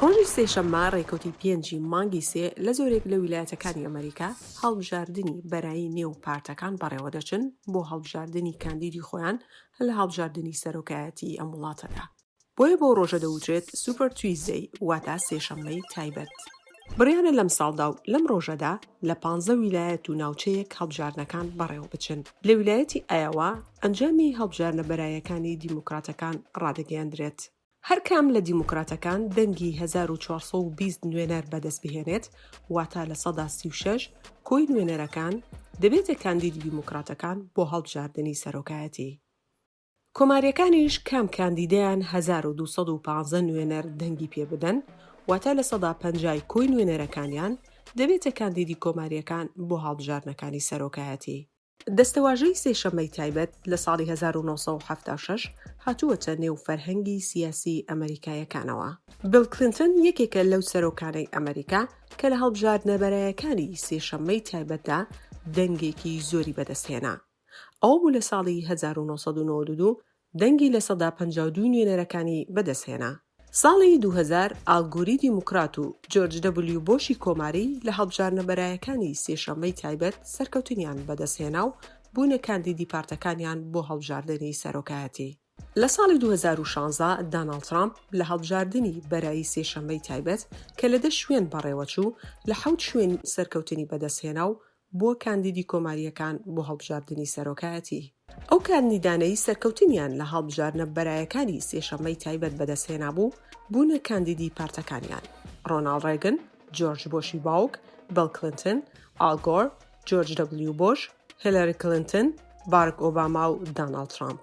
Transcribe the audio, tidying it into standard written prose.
ڕۆژی سێشەممە ڕێکەوتی پێنجی مانگی سێ لە زۆرێک لە ویلایەتەکانی ئەمەریکا هەڵبژاردنی بەرایی نێو پارتەکان بەڕێوەدەچن بۆ هەڵبژاردنی کاندیدی خۆیان لە هەڵبژاردنی سەرۆکایەتی ئەم وڵاتەدا. بۆیە بەو ڕۆژە دەوترێت Super Tuesday واتە سێشەممەی تایبەت. بڕیارە لەمساڵدا و لەم ڕۆژەدا لە پانزە ویلایەت و ناوچەیەک هەڵبژاردنەکان بەڕێوەبچن. لە ویلایەتی ئایۆوا ئەنجامی هەڵبژاردنە بەرایەکانی دیموکراتەکان ڕادەگەیەندرێت. هەر کام لە دیموکراتەکان دەنگی 1420 نوێنەر بەدەست بهێنێت، واتە 36% کۆی نوێنەرەکان، دەبێتە کاندیدی دیموکراتەکان بۆ هەڵبژاردنی سەرۆکایەتی. کۆمارییەکانیش کام کاندیدیان 1215 نوێنەر دەنگی پێ بدەن، واتە 50% ی کۆی نوێنەرەکانیان، دەبێتە کاندیدی کۆمارییەکان بۆ هەڵبژاردنەکانی سەرۆکایەتی. دەستەواژەی سێشەممەی تایبەت لە ساڵی 1976 هاتووەتە نێو فەرهەنگی سیاسی ئەمەریکایەکانەوە. بیڵ کلینتن یەکێکە لەو سەرۆکانەی ئەمەریکا کە لە هەڵبژاردنە بەرایەکانی سێشەممەی تایبەتدا دەنگێکی زۆری بەدەستهێنا. ئەوە بوو لە ساڵی 1992 دەنگی 52% ی نوێنەرەکانی بەدەستهێنا. ساڵی 2000 ئال گۆری دیموکرات و جۆرج دەبلیو بۆشی کۆماری لە هەڵبژاردنە بەرایەکانی سێشەممەی تایبەت سەرکەوتنیان بەدەستهێنا و بوونە کاندیدی پارتەکانیان بۆ هەڵبژاردنی سەرۆکایەتی. لە ساڵی 2016 داناڵد ترامپ لە هەڵبژاردنی بەرایی سێشەممەی تایبەت کە لە دە شوێن بەڕێوەچوو، لە حەوت شوێن سەرکەوتنی بەدەستهێنا و بووە کاندیدی کۆمارییەکان بۆ هەڵبژاردنی سەرۆکایەتی. ئەو کاندیدانەی سەرکەوتنیان لە هەڵبژاردنە بەرایەکانی سێشەممەی تایبەت بەدەستهێنابوو، بوونە کاندیدی پارتەکانیان، ڕۆناڵد ڕێگن، جۆرج بۆشی باوک، بڵ کلنتن، ئال گۆر، جۆرج دەبلیو بۆش، هیلاری کلنتن، بارک ئۆباما و داناڵد ترامپ.